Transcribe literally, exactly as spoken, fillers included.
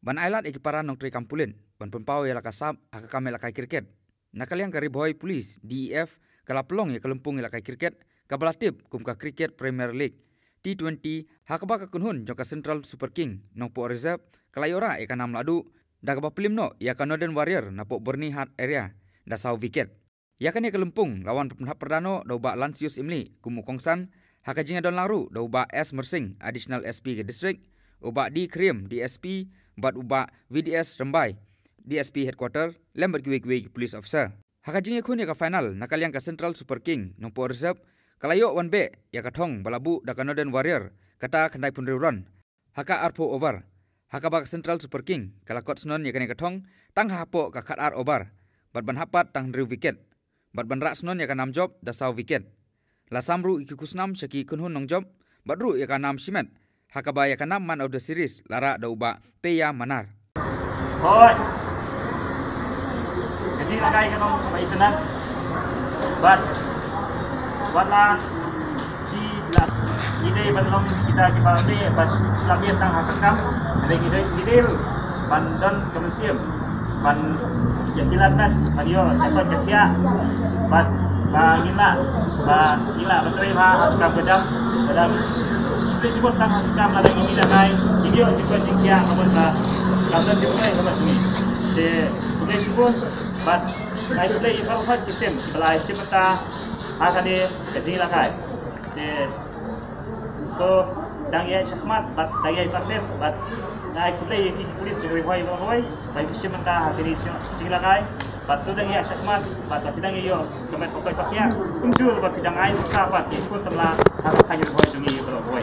ban ailad ïa ki para nongtrei kam pulit ban pynpaw ïa la ka sap ha ka kam ïalehkai cricket. Na ka liang ka Ri Bhoi Police, D E F, ka la pynlong ïa ka lympung ïalehkai cricket kaba la tip kum ka Cricket Premier League, T twenty, ha kaba ka kynhun jong ka Central Super King, Nongpoh Reserve, ka la ïoh rah ïa ka nam lahduh da kaba plie noh ïa ka Northern Warrior na Byrnihat area da saw wicket. Ïa kane ka lympung la wan pynhap pyrda noh da u Bah Lansius Imli kum u kongsan, ha ka jingïadon lang ruh da u Bah S Myrsing, Additional S P ka District, u Bah D Khriem, D S P, bad u Bah V D S Rymbai, D S P Headquarter, lem bad kiwei kiwei ki police officer. Ha ka jingïakhun ïa ka final na ka liang ka Central Super King, Nongpoh Reserve, ka la ïoh wan beh ïa ka thong ba la buh da ka Northern Warrior, kata khyndai phew hynriew run ha ka arphew over. Ha kaba ka Central Super King ka la kot shnong ïa kane ka thong tang hapoh ka khatar over, bad ban hap pat tang hynriew wicket, bad ban rah shnong ïa ka nam jop da saw wicket. La sam ruh ïa ki khusnam sha ki kynhun nongjop, bad ruh ïa ka nam shimet, ha kaba ïa ka nam Man of the Series la rah da u Bah Peya Manar. Hooid. Ka jingïalehkai ka long kaba itynnad. Bad wat la ki la, ngi dei ban long kita kiba beh bad la beh tang ha ka kam. Ngi dei, ngi dei, ngi dei ban don ka mynsiem ban ïa ki lad met, ban ïoh ïa ka jingthiah, bad ba ngin lah, ba ngin lah ban trei bha ha ka kam ka jam. Ka dang shu dei jingmut tang ha ka kam, lada ngin ïalehkai, ngin ïoh jingthiah, ka mut ba ka don jingmut ka mut ngi. Te khublei shibun bad ai khublei ïa baroh ki team kiba la shim bynta ha kane ka jingïalehkai. Te to dang ïa shakhmat bad dang ïa practice bad ai khublei ïa ki police jong Ri Bhoi baroh ba ki shim bynta ha kane ka jingïalehkai. Bad to dang ïa shakhmat bad ba ki dang ïa ïoh ka met ka poi ka khiah, kumjuh ba ki dang ai sa bad ki khun samla ha ka thaiñ Ri Bhoi jong ngi baroh.